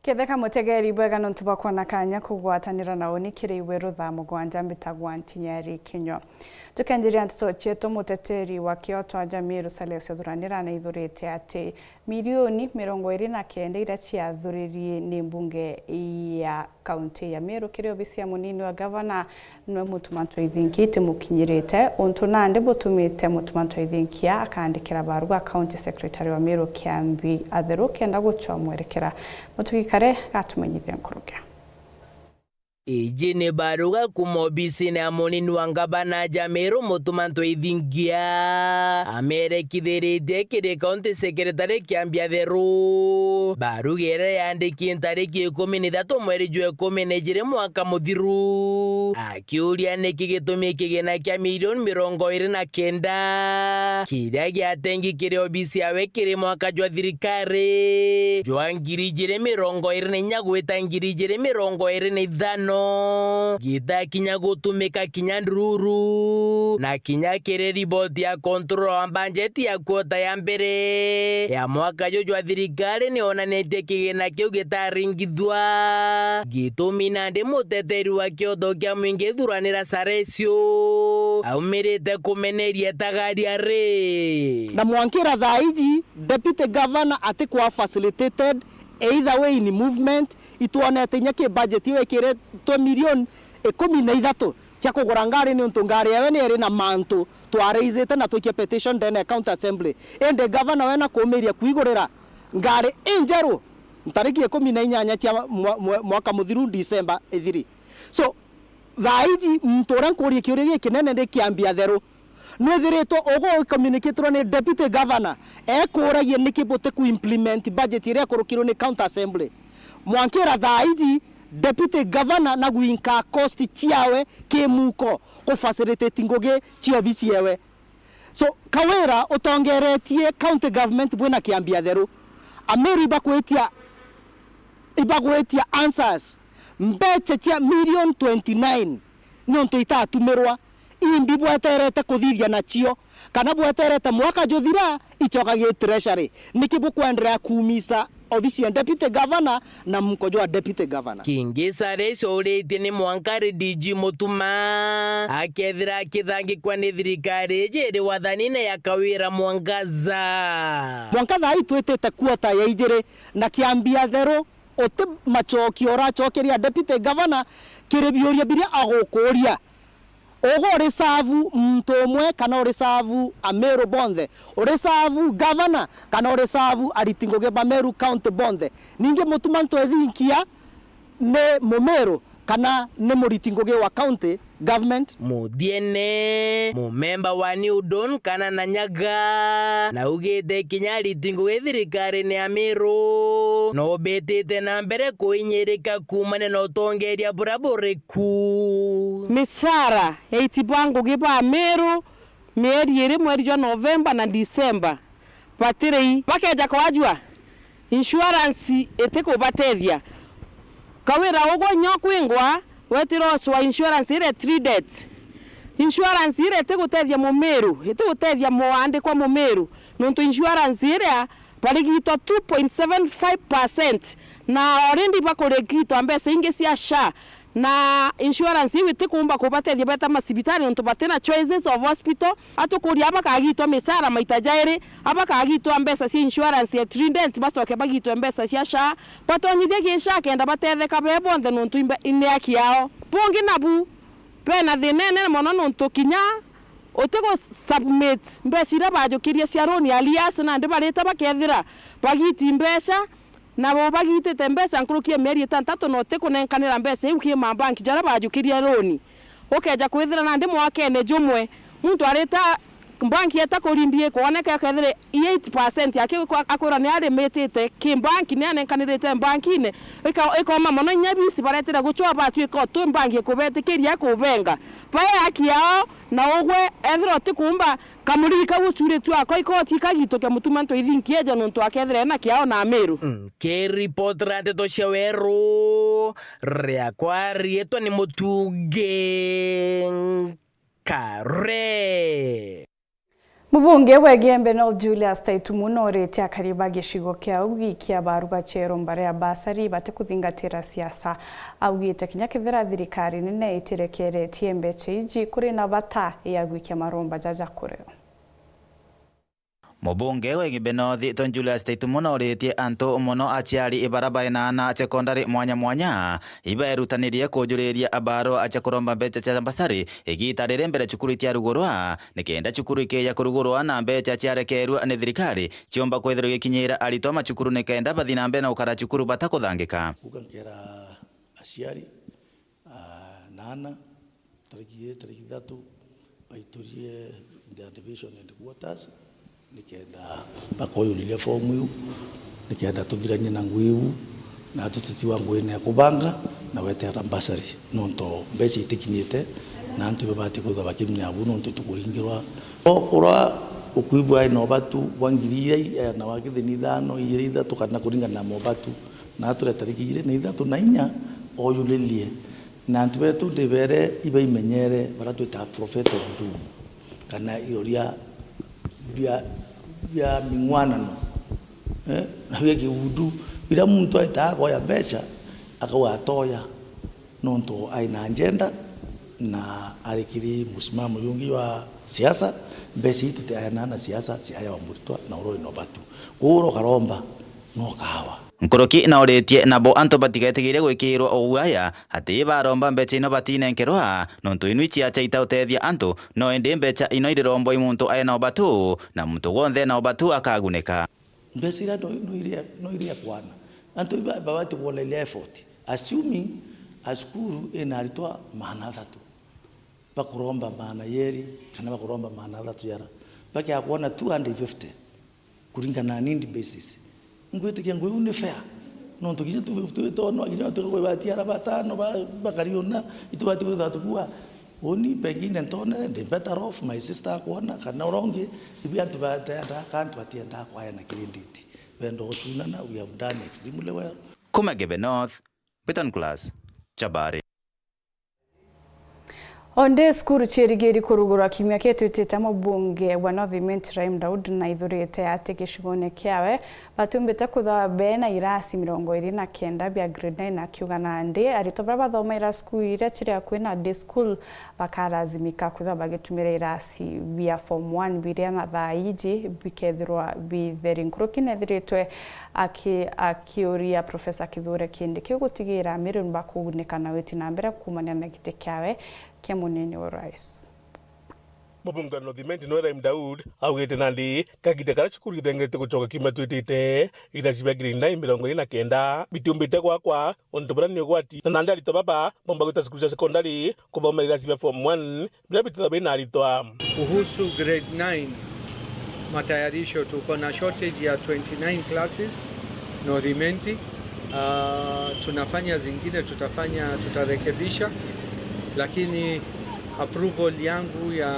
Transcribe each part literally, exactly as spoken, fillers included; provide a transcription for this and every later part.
Ketheka mutegeri bwega nontu bwa kwona kanya kugwatanira na uni kiri iwe ruthaa mugwanja, mbitagwa Ntinyeri Kinyua. Tukenjiria nteto cietu, muteteri wa kioto aja Meru Salesio Thuranira naithurite ati milioni mirongo iri na kenda iria ciathuririe ni mbunge ya kaunti ya Meru kiri obisi ya munini wa gavana nwe Mutuma Ntwaithinkia itimukinyirite, untu nandi butumite Mutuma Ntwaithinkia akandikira barua county secretary wa Meru Kiambi Atheru kenda gucwa mwerekera. Mutugi Kare gatumenyithia nkuruki. Iji ni baruga kuma obisine ya munini wa ngavana ja Meru Mutuma Ntwaithinkia amerekithiritie kiri county secretary Kiambi Atheru. Baruga iria yandiki ntariki ikumi na ithatu mweri jwa ikumi na ijiri mwaka muthiru, akiuria niki gitumi kigina kia milioni mirongo iri na kenda kiria giatengi kiri obisi yawe kiri mwaka jwa thirikari jwa ngiri ijiri mirongo iri na inya gwita ngiri ijiri mirongo iri na ithano gitakinya gutumika kinya ndururu, na kinya kiri riboti ya controller wa mbanjeti ya kwota ya mbere ya mwaka juju jwa thirikari nionanitie kigina kiu gitaringithua. Gitumi nandi muteteri wa kioto kia mwingi Thuranira Saresio aumirite kumeneria itagaria ri. Na mwankira thaa iji, Deputy Governor atikwa facilitated either way in movement. Itwonete inya ki budget iyo ikiritwe milioni ikumi na ithatu cia kugura ngari, niuntu ngari yawe ni iri na mantu twaraisite na twikia petition ndene ya County Assembly. Indi governor we na kuumiria kwigurira ngari injeru ntariki ikumi na inyanya cia mwa-, mwa-, mwaka muthiru, December ithiri. So, thaa iji muntu uria nkuuria kiuria gikinene ni Kiambi Atheru, nwithiritwe ugu icommunicatirwe ni Deputy Governor, ekuuragia niki buti ku implement budget iria ikurukirwe ni County Assembly. Mwankira thaa iji, Deputy Governor na gwinka cost ciawe kimuko ku facilitate ngugi cia obisi yewe. So, Kawira utongeretie county government bwina Kiambi Atheru. Ameru ibakwitia, ibagwitia answers. Mbecha cia million twenty nine niuntu itatumirwa, imbi bweterete kuthithia nacio, kana bweterete mwaka juthira icoka gi treasury? Niki bukwenderea kuumisa obisi ya Deputy Governor na muko jwa Deputy Governor? Kingi Saresio uritie ni mwanka ari D G Mutuma akethira akithangikwa ni thirikari iji iri wathanine ya Kawira Mwangaza. Mwanka thaa ii twitite quarter ya ijiri na Kiambi Atheru uti macokio uracokeria Deputy Governor kiri biuria biria agukuuria. Ugu uri savu muntu umwe kana uri savu Ameru bonthe? Uri savu governor kana uri savu ariti ngugi ba Meru County bonthe? Ningi Mutuma Ntwaithinkia ni Mumeru kana ni muriti ngugi wa county government? Muthiene, mumemba wa New Dawn kana na Nyaga, naugite kinya ariti ngugi thirikarine ya Meru no bitite na mbere kuinyirika kuumania na utongeria buria buri ku. Micara ya iti ba ngugi ba Meru mieri iri, mweri jwa Novemba na Disemba, batirei. Bakeja kwajua, insurance itikubatethia. Kawira ugwe nyo kwingwa, wetiroswa insurance ire Tridet. Insurance ire itigutethia Mumiru, itigutethia muandikwa Mumiru, nontu insurance iria barigitwa two point seven five percent, na already bakurigitwa mbeca ingi cia SHA, na insurance iu itikumba kubatethia beta macibitari nontu batina choices of hospital. Atukuria abakagitwa micara maita jairi, abakagitwa mbeca cia insurance ya Trident, bacoke bagitwe mbeca cia SHA, batonyithie gi SHA kenda batetheka be bonthe nontu imbe-, ni haki yao. Bungi nabu, bena thina inene mono nontu kinya utigu submit mbeca iria bajukirie cia loan arrears, nandi barite bakethira bagiti mbeca, nabo bagitite mbeca nkuruki ya mieri itantatu, na utikunenkanira mbeca iu ki mabanki jaria bajukirie loan. Ukeja kwithira nandi mwakene jumwe, muntu arita banki eta kurimbi ikwoneka, ukethira eight percent yake kwa-, akwira ni arimitite ki banki, ni anenkanirite bankine, ika-, ikoma mono inya bisi baretire gucwa batwika tu banki ikubetikiria kubenga. Bae haki yao, na ugwe ethira utikumba kamuriri kau ucuritue ako ikoti ikagitukia Mutuma Ntwaithinkia eja nontu akethira ena kiao na Amiru. Nkiripotera ndeto cia weru, riakwa riitwa ni Mutungi Kare. Mubunge wa Igembe North Julius Taitumu nooritie akari ba gicigo kia Ugi kia Baruga Cero mbare ya basari bate kuthingatira siasa. Augite kinya kethira thirikari nene itirekeretie mbeca iji, kuri na bata ya gwikia maromba jaja kuri o. Mubunge wa Igembe North Ton Julius Taitumu nooritie antu mono aciari ibara baina ana sekondari mwanya mwanya ibaerutanirie kujuriria abarwa acia kuromba mbeca cia basari igita riri mbere cukuru itiarugurwa, nikenda cukuru ikeeja kurugurwa na mbeca ciarekerua ni thirikari ciumba kwithirwa igikinyira aritwa macukuru nikenda bathi na mbere na gukara cukuru batakuthangika. Kuga nkera aciari, ah, na ana, tariki ii, tariki ithatu, baiturie in their division headquarters, nikenda bakoyuriria fomu iu, nikenda tuthiranie na ngui iu, na tutitiwa nguine ya kubanga na weterera bursary, nontu mbeca itikinyite, na antu ibabati kwithirwa bakimunya abu, nontu tukuringirwa. O-, ura ukui bwai na ubatu bwa ngiri iria i-, na wa kithini ithano, igiri, ithatu, kana kuringana na mobatu, na ature tariki igiri na ithatu na inya, oyuririe. Na antu betu ndibere ibaimenyere bara twitaga prophet of doom, kana iroria bia, bia ming'wanano, eh, na bia kiundu, ira muntu aitaga koya mbeca, akauga atoya, nontu ai na agenda, na ari kiri musimamo jungi jwa siasa, mbeca ii tutiayanaa na siasa, ciayawa muritwa na uroi na ubatu. Kwou ura ukaromba, no kawa. Nkuruki nauritie nabo antu batigetigire gwikirwa uguaya ati baromba mbeca ino batinenkerwa, nontu inu icia chaita utethia antu, no indi mbeca ino irirombwa i muntu aina ubatu, na muntu wonthe na ubatu akagunika. Mbeca iria no, no iria, no iria kwana. Antu iba, babati kuona ile effort. Assuming a school ina aritwa maana athatu, bakuromba maana yeri, kana bakuromba maana athatu yara, bakia kuona two hundred fifty. Kuringana na need basis. Ngwitikia ngui iu ni fair. Nontu kinya tu-, tu-, twitona, kinya tukagwe bati ara batano ba-, bakariona, itubati kwithirwa tukua. Uni pengine ntonere, ndi better off, my sister akwona, kana urongi, ibi antu batenda, ka antu batienda kwaya na credit. Benda ucunana, we have done extremely well. Kuma Igembe North, Beton Class, Chabari. Onde cukuru ciirigiri kurugurwa kiumia kitwitite, mubunge wa North Imenti Rahim Daud naithurite ati gicigone kiawe batiumbite kwithirwa bena irasi mirongo iri na kenda bia grade nine, akiuga nandi aritwa baria bathomaira cukuru iria ciri akui na day school bakarazimika kwithirwa bagitumira irasi bia form one biria na thaa iji bikethirwa bitheri. Nkuruki nethiritwe aki-, akiuria Professor Kithure Kindiki gutigira Meru bakugunika na witi na mbere kuumania na giti kiawe kia munini wa urais. Mubunge wa North Imenti Noel Rahim Daud augite nandi kagita karia cukuru ithengerete gucoka kiumia twitite, irasi bia grade nine mirongo iri na kenda bitiumbite gwakwa untu buria ni ugwati, na nandi aritwa baba bomba gwita cukuru cia sekondari kuthomera irasi bia form one biria bitithagwa bina aritwa. Kuhusu grade nine, matayarisho, tuko na shortage ya twenty-nine classes North Imenti. Ah, tunafanya zingine, tutafanya, tutarekebisha, lakini approval yangu ya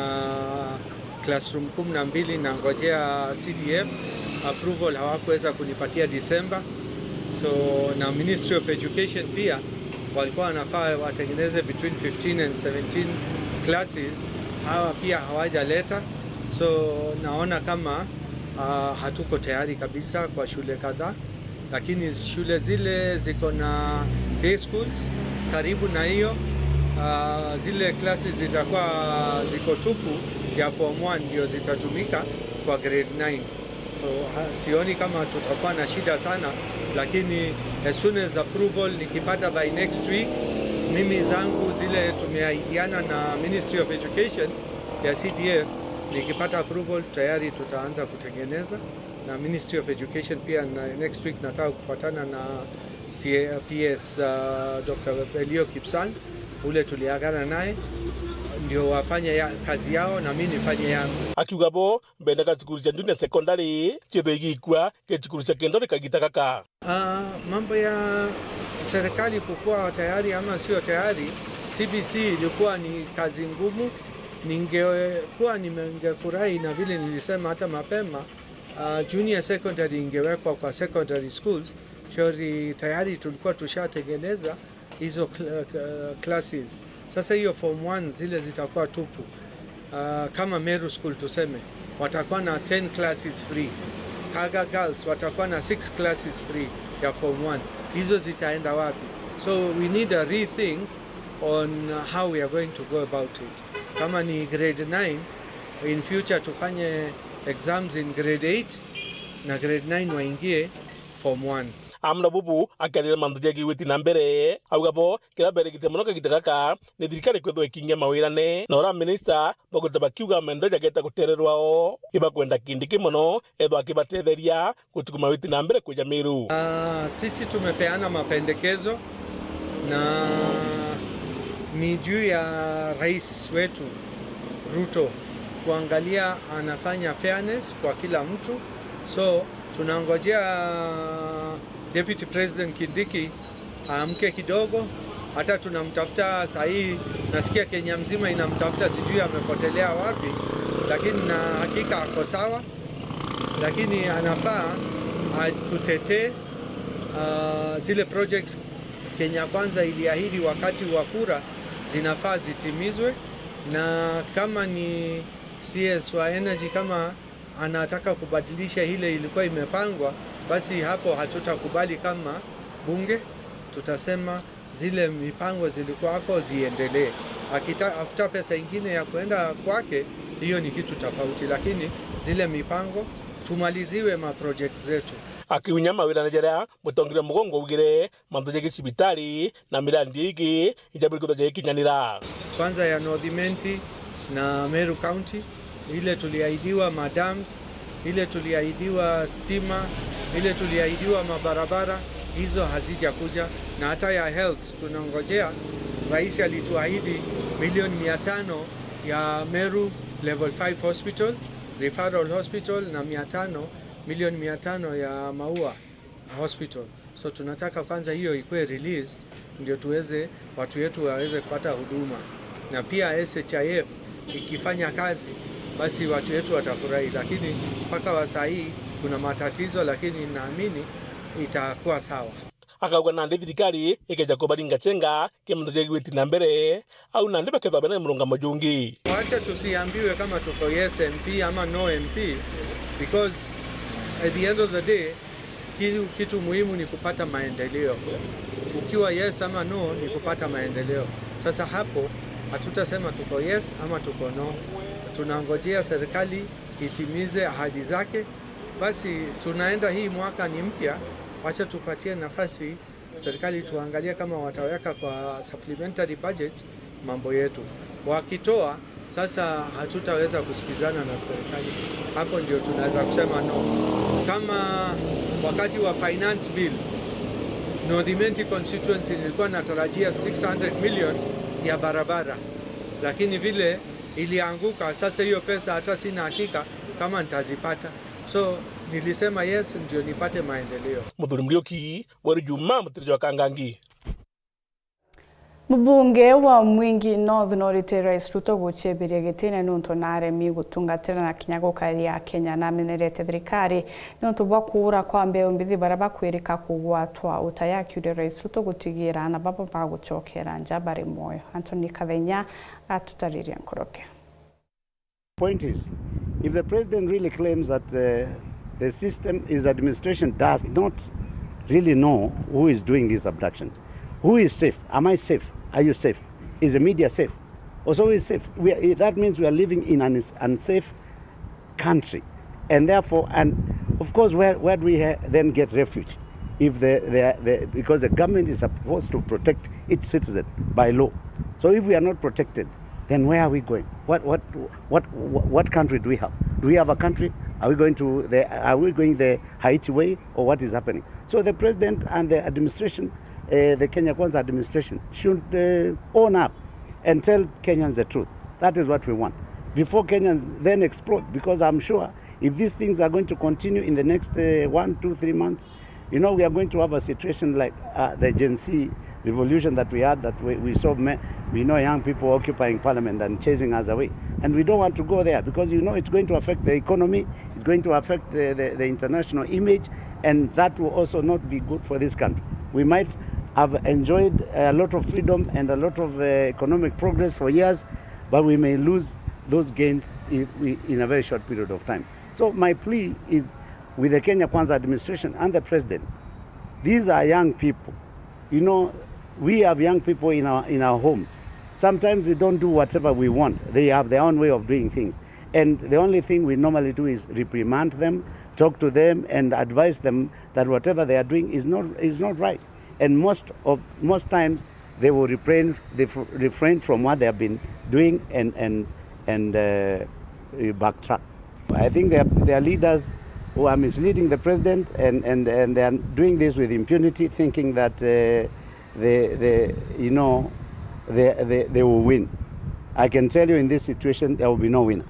classroom kumi na mbili nangojea C D F approval, hawakuweza kunipatia December. So, na Ministry of Education pia walikuwa wanafaa watengeneze between fifteen and seventeen classes, hawa pia hawajaleta. So, naona kama, ah, hatuko tayari kabisa kwa shule kadhaa, lakini shule zile ziko na day schools karibu na hiyo, ah, zile classes zitakuwa ziko tupu ya form one ndio zitatumika kwa grade nine. So, ha-, sioni kama tutakuwa na shida sana, lakini as soon as approval nikipata by next week, mimi zangu zile tumeahidiana na Ministry of Education ya C D F, nikipata approval tayari tutaanza kutengeneza, na Ministry of Education pia na, next week nataka kufuatana na C A P S, uh, Doctor Elio Kipsang, ule tuliagana naye, ndio wafanye ya, kazi yao na mimi nifanye yangu. Akiuga bo bendaga cukuru cia junior secondary ciithwe igikua, ke cukuru cia kendori kagita gaka. Ah, mambo ya serikali kukuwa tayari ama sio tayari, C B C ilikuwa ni kazi ngumu. Ningekuwa nime-, ningefurahi na vile nilisema hata mapema, ah, junior secondary ingewekwa kwa secondary schools, shauri tayari tulikuwa tushatengeneza hizo cl-, uh, classes. Sasa hiyo form one zile zitakuwa tupu. Uh, kama Meru School tuseme, Watakuwa na ten classes free. Kaga Girls watakuwa na six classes free ya form one. Hizo zitaenda wapi? So we need a rethink on how we are going to go about it. Kama ni grade nine, in future tufanye exams in grade eight na grade nine waingie form one. Amna bubu akiarira mantu jagiwiti na mbere, auga bo kiria berigite mono kagita gaka ni thirikari kwithwa ikingia mawirane, na ura minista bagwita bakiuga maendeleo jageta gutererwa o. Ibakwenda Kindiki mono ethwa akibatetheria gutukuma witi na mbere kuja Meru. Ah, sisi tumepeana mapendekezo na ni juu ya rais wetu Ruto kuangalia anafanya fairness kwa kila mtu. So tunangojea Deputy President Kindiki aamke kidogo. Hata tunamtafuta saa hii, nasikia Kenya mzima inamtafuta, sijui amepotelea wapi, lakini na hakika ako sawa, lakini anafaa atutetee. Ah, zile projects Kenya Kwanza iliahidi wakati wa kura zinafaa zitimizwe, na kama ni C S wa energy, kama anataka kubadilisha ile ilikuwa imepangwa, basi hapo hatutakubali kama bunge, tutasema zile mipango zilikuwa hapo ziendelee. Akita-, afuta pesa ingine ya kuenda kwake, hiyo ni kitu tofauti, lakini zile mipango tumaliziwe ma projects zetu. Akiunya mawirane jaria mutongeria Mugongo augire, mantu ja gicibitari na mirandi ingi ijabiri kwithwa jaikinyanira. Kwanza ya North Imenti na Meru County, ile tuliahidiwa madams, ile tuliahidiwa stima, ile tuliahidiwa mabarabara, hizo hazijakuja. Na hata ya health tunangojea, rais alituahidi milioni mia tano ya Meru Level five Hospital, Referral Hospital, na mia tano, milioni mia tano ya Maua Hospital. So tunataka kwanza hiyo ikuwe released, ndio tuweze, watu wetu waweze kupata huduma. Na pia S H I F ikifanya kazi, basi watu wetu watafurahi, lakini mpaka wa saa hii kuna matatizo, lakini naamini itakuwa sawa. Akauga nandi thirikari ikeja kubaringa chenga kimantu jegwiti na mbere, au nandi bakethwa bena murungamo jungi. Wacha tusiambiwe kama tuko yes M P ama no M P, because at the end of the day, kitu, kitu muhimu ni kupata maendeleo. Ukiwa yes ama no, ni kupata maendeleo. Sasa hapo hatutasema tuko yes ama tuko no. Tunangojea serikali itimize ahadi zake. Basi tunaenda, hii mwaka ni mpya, wacha tupatie nafasi serikali tuangalie kama wataweka kwa supplementary budget mambo yetu. Wakitoa, sasa hatutaweza kusikizana na serikali. Hapo ndio tunaweza kusema no. Kama wakati wa finance bill, North Imenti constituency nilikuwa natarajia six hundred million ya barabara, lakini vile ilianguka, sasa hiyo pesa hata sina hakika kama nitazipata. So nilisema yes ndio nipate maendeleo. Muthuri Muriuki, Weru Juma, Mutiri jwa Kangangi. Mubunge wa Mwingi North norite Rais Ruto gucheberia gitine niuntu naaremi gutungatira na kinya gukaria Kenya. Namenerete thirikari niuntu bwa kuura kwa mbeu mbithi baria bakwirika kugwatwa utaya, akiuria Rais Ruto gutigira ana baba bagucokera nja bari mwoyo. Anthony Kathenya atutariria nkoroke. Point is, if the president really claims that the, the system, his administration does not really know who is doing these abductions, who is safe? Am I safe? Are you safe? Is the media safe? Also, who is safe? We are, that means we are living in an unsafe country. And therefore, and of course, where, where do we ha-, then get refuge? If the, the, the, because the government is supposed to protect its citizen by law. So if we are not protected, then where are we going? What, what, what, what country do we have? Do we have a country? Are we going to the, are we going the Haiti way, or what is happening? So the president and the administration, uh, the Kenya Kwanza administration, should, uh, own up and tell Kenyans the truth. That is what we want. Before Kenyans then explode, because I'm sure if these things are going to continue in the next, uh, one, two, three months, you know, we are going to have a situation like, uh, the Gen Z revolution that we had, that we, we saw me, we know young people occupying parliament and chasing us away. And we don't want to go there because, you know, it's going to affect the economy, it's going to affect the, the, the international image, and that will also not be good for this country. We might have enjoyed a lot of freedom and a lot of, uh, economic progress for years, but we may lose those gains i-, i-, in a very short period of time. So my plea is with the Kenya Kwanza administration and the president. These are young people. You know, we have young people in our, in our homes. Sometimes they don't do whatever we want. They have their own way of doing things. And the only thing we normally do is reprimand them, talk to them, and advise them that whatever they are doing is not, is not right. And most of, most times, they will refrain, they f-, refrain from what they have been doing and, and, and, uh, backtrack. I think they are, they are leaders who are misleading the president, and, and, and they are doing this with impunity, thinking that, uh, they, they, you know, they, they, they will win. I can tell you, in this situation, there will be no winner.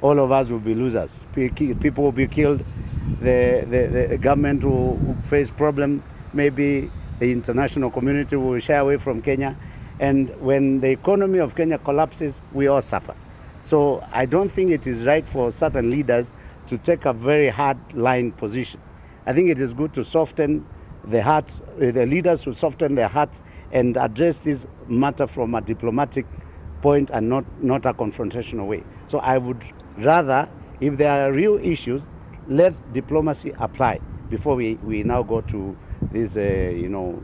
All of us will be losers. Pe-, ki-, people will be killed. The, the, the government will face problem. Maybe the international community will shy away from Kenya. And when the economy of Kenya collapses, we all suffer. So I don't think it is right for certain leaders to take a very hard line position. I think it is good to soften the heart, uh, the leaders to soften their hearts and address this matter from a diplomatic point and not, not a confrontational way. So I would rather, if there are real issues, let diplomacy apply before we, we now go to these, uh, you know,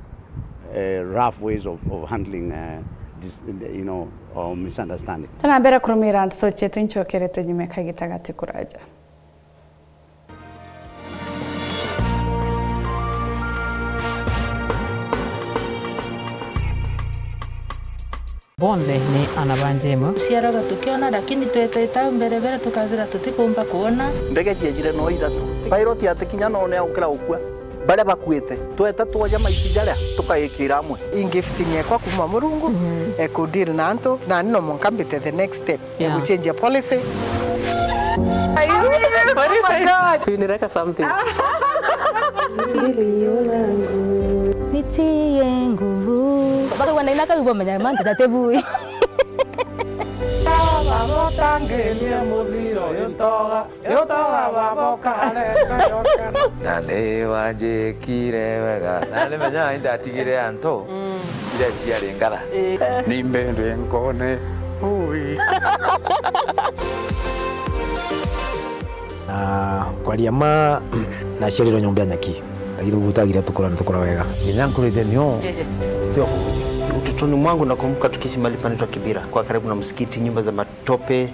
uh, rough ways of, of handling, uh, this, you know, or misunderstanding. Tana mbere kurumira nteto cietu, incokerete nyuma kagita gati kuraja. Bonthe ni ana ba Njema. Tuciaraga tukiona, lakini twetete au mbere bere tukathira tutikumba kuona. Ndege ciejire no ithatu. Pilot atikinya no ne aukira gukua. Baria bakuite, tweta twoja maiti jaria, tukaikira amwe. I gifting ekwa kuma Murungu, mm, eku deal na antu, nani no mwanka mbite the next step. Yeah. Eguchenjia policy. Are you? Oh my God. Kwinireka something. Nitie nguvu. Bakaigua ndaina kau bomenya mantu jatebui. Baba botangirie muthiro uyu ntoga, uyu ntoga baba ukarenga yokena. Na ni wanjikire wega. Na ni menya indatigire antu, mm, iria ciari ngara. Eh. Ni mbendwe nkone. Ui. Na kwaria ma, naciarirwe nyomba ya nyaki. Lakini gutagira tukura na tukura wega. Nginya nkurite nio. Ehe. Tio kuhuthia. Utotoni mwangu nakumbuka tukiishi mahali panaitwa Kibira, kwa karibu na msikiti, nyumba za matope.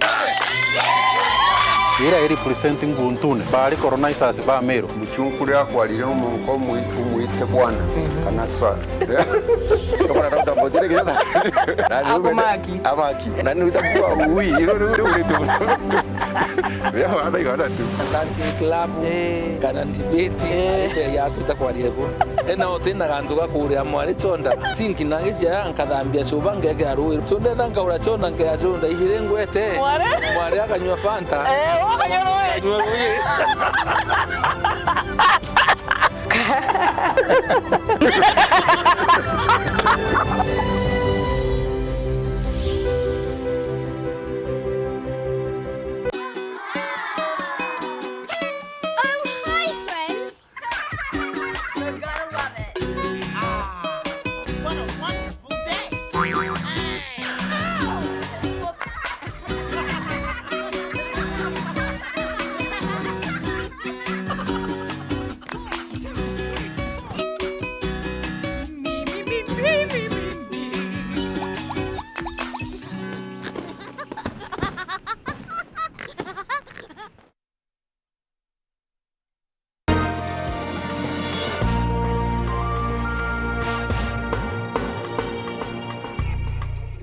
Ira iri represent Nguntune, bari colonizers ba Meru. Muchunku riria akwarire no mwanka umwi-, umwite bwana, mhm, kana sir. Tukona Doctor Mbotere Kenyatta. Na ni Ako ume-, maki. Amaki. Na ni utabua ui, iro ni uri uri tu. Riria watha igana tu. Dancing club, eh, kana debate, eh, arite ya tuta kwaria bo. Ena uti na gantu ga kuria mwari chonda. Sinki na giciara nkathambia chuba ngekira rui. So ndetha nkaura chonda ngea chonda ihire ngwete. Mwari? Mwari akanyua Fanta. Eh, akanyua rui. Akanyua rui. Oh, hi, friends. You're gonna love it. Ah, what a wonderful day. Hey. Ow. Whoops.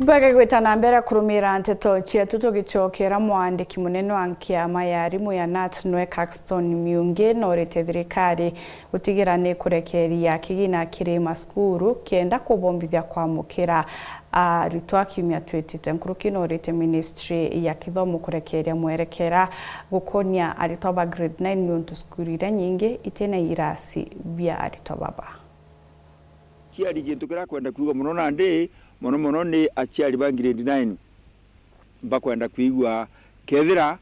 Bagagwita na mbere kurumira nteto cietu, tugicokera mwandiki munene wa kiama ya arimu ya nat nwe Caxton Miungi norite thirikari gutigira ni kurekeria kigina kiri macukuru kenda kubombithia kwamukira aritwa kiumia twitite. Nkuruki norite ministry ya kithomo kurekeria mwerekera gukonia aritwa ba grade nine niuntu cukuru iria nyingi itina irasi bia aritwa baba. Aciari, gintu kiria akwenda kwiga mono nandi, mono mono ni aciari ba grade nine bakwenda kwigua kethira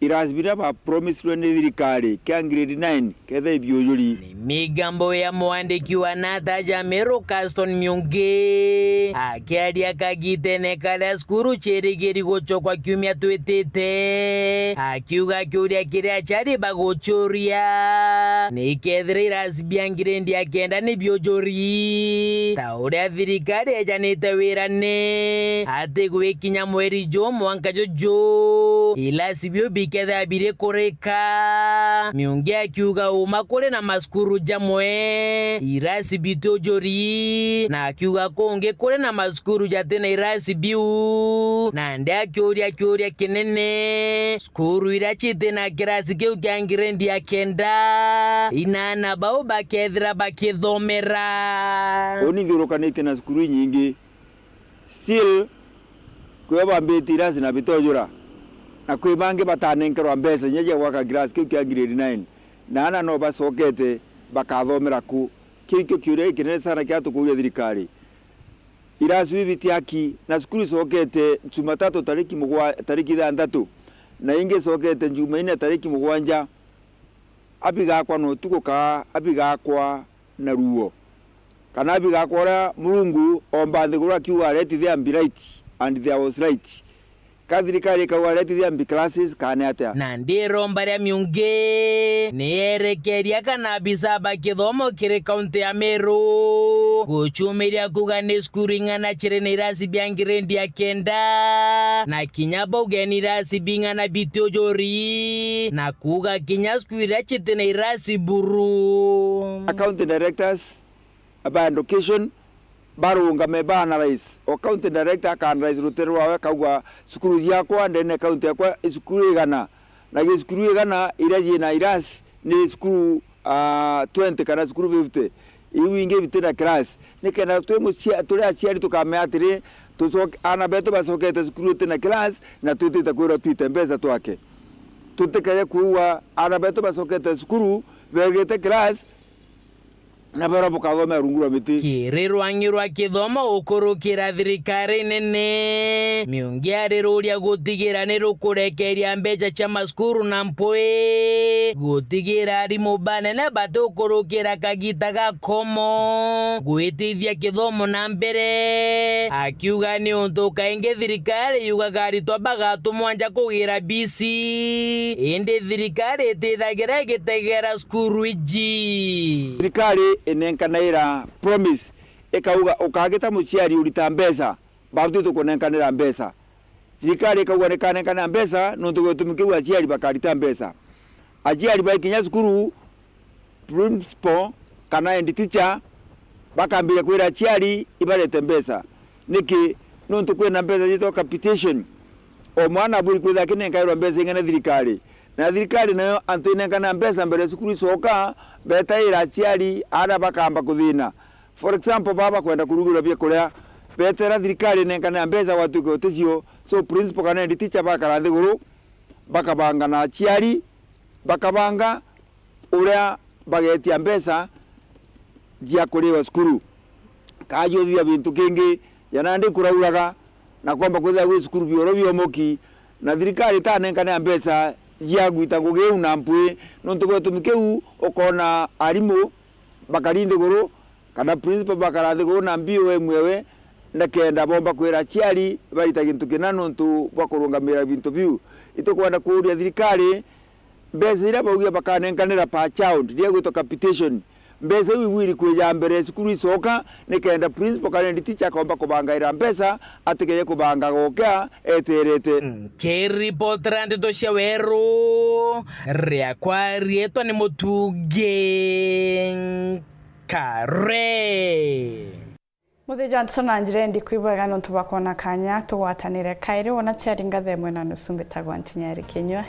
Irasi biria ba promisirwe ni thirikari kia grade nine kethira ibiujuri. Ni migambo ya mwandiki wa Nata ja Meru Caston Miungi akiaria kagitene karia cukuru cirigiri gucokwa kiumia twitite, akiuga kiuria kiria aciari bagucuria ni kethira irasi bia grade ya kenda ni biujuri, ta uria thirikari ejanite wirane ati gwikinya mweri juu mwanka juju irasi biu bikethira biri kurika. Miungi akiuga uma kuri na macukuru jamwe irasi bitiujuri, na akiuga kungi kuri na macukuru jati na irasi biu, nandi akiuria kiuria kinene, cukuru iria citi na kirasi kiu kia grade ya kenda, inaana bau bakethira bakithomera? Uni nthiurukanitie na cukuru inyingi, still, kwio bambitie irasi na bitojura, na kwi bangi batanenkerwa mbeca inya cia gwaka kirasi kiu kia grade nine, na ana no bacokete bakathomera ku. Kiu ikio kiuria gikinene sana kiria tukuuria thirikari. Irasi iu bitiaki, na cukuru icokete Jumatatu tariki mugwa-, tariki ithanthatu, na ingi icokete Jumaine tariki mugwanja. Abigakwa na utuku kaa abigakwa na ruo? Kana abigakwa uria Murungu oomba nthiguru akiuga, "Let there be light, and there was light"? Ka thirikari ikauga, "Let there be classes," kana ni atia? Nandi iromba ria Miungi ni yerekeria kana abisa ba kithomo kiri kaunti ya Meru gucumiria kuuga ni cukuru ing'ana ciri na irasi bia grade ya kenda, na kinya bauge ni irasi bing'ana bitiujuri, na kuuga kinya cukuru iria citi na irasi buru. County directors ba education barungame ba analyze. O county director aka analyze rutere rwawe, akauga, "Cukuru ciakwa ndene county yakwa i cukuru igana, na gi cukuru igana iria ciina irasi ni cukuru, ah, twenty kana cukuru fifty. Iu ingi bitina class." Nikenda twi mucia-, turi aciari tukamenya atiri, tucoke-, aana betu bacokete cukuru itina class, na twitite kwirwa twite mbeca twake. Tutikeje kuua aana betu bacokete cukuru, begite class, na beerwa bukathomera rungu rwa miti. Kiri rwang'i rwa kithomo gukurukira thirikari nene, Miungi ariruria gutigira ni rukurekeria mbeca cia macukuru na mpwi, gutigira arimu banene batiukurukira kagita ga komo gwitithia kithomo na mbere, akiuga ni untu kaingi thirikari yugaga aritwa bagatumwa nja kugira B C, indi thirikari itithagira igitegera cukuru iji. Thirikari inenkanaira promise, ikauga, "Ukagita muciari urita mbeca, batu tukunenkanira mbeca." Thirikari ikauga nikanenkanira mbeca, nontu gwa gitumi kiu aciari bakarita mbeca. Aciari baikinya cukuru, principal kana head teacher bakambiria kwira aciari ibarete mbeca. Niki? Nontu kwina mbeca ciitwa capitation. O mwana abwiri kwithira akinenkairwa mbeca ing'ana thirikari. Na thirikari nayo antu inenkana mbeca mbere cukuru icoka, betaira aciari, aana bakamba kuthina. For example, baba bakwenda kurugirwa biakuria, betera thirikari inenkane mbeca gwatuika uticio, so principal kana head teacher bakara nthiguru, bakabanga na aciari, bakabanga uria bagetia mbeca cia kuriwa cukuru. Kajuthithia bintu kingi, ja nandi kurauraga, na kwamba kwithira gwi cukuru bioro biomoki, na thirikari itanenkane mbeca cia gwita ngugi iu na mpwi, nontu bwa gitumi kiu ukona arimu bakari nthiguru, kana principal bakara nthiguru na B O M ewe, nikenda bomba kwira aciari barita gintu kina nontu bwa kurungamira bintu biu. Itukwenda kuuria thirikari, mbeca iria baugia bakanenkanira per child, iria igwitwa capitation, mbeca iu ibwiri kwija mbere cukuru icoka, nikenda principal kana head teacher akomba kubangaira mbeca, atikeje kubanga gokia eterete. Nkiripotera ndeto cia weru, riakwa riitwa ni Mutungi Kare. Muthiji wa ntutu na njira indi kwibwega nontu bwa kwona kanya tugwatanire kairi. Wona ciari ngatha imwe na nusu, mbitagwa Ntinyari Kinyua.